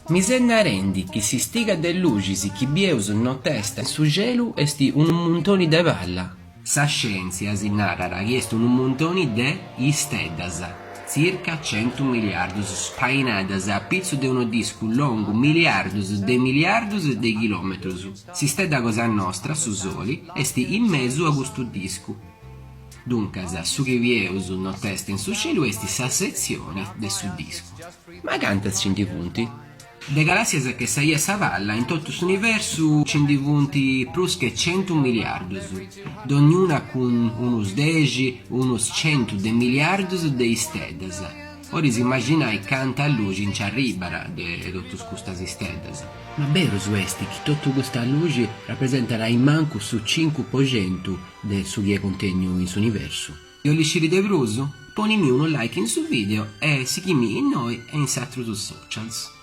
Mi ses narendi chi s'istiga de luxis chi bieus notesta in su xelu est unu muntoni de palla? Sa scièntzia si narat chi est unu muntoni de isteddas, tzirca centu miliardus spainadas a pitzu de unu discu longu miliardus de miliardus de chilòmetrus. S'istedda cosa nostra, su Soli, est in mesu a custu discu. Duncas, su chi bieus notesta in su celu est sa setzioni de su discu. Ma cantas ci ndi funt? De galàssias che sa 'ia sa palla in totu s'universu ci ndi funt prus che centu miliardus, donniuna cun unus dexi, unus centu de miliardus de isteddas. Podis imaginai canta luxi nci arribat de totus custas isteddas. Ma berus est chi totu custa luxi rapresentat in mancu su cincu po centu de su chi est cuntènniu in s'universu? Bolis sciri de prus? Ponimi unu like in su video e sighimi innoi e in is atrus socials.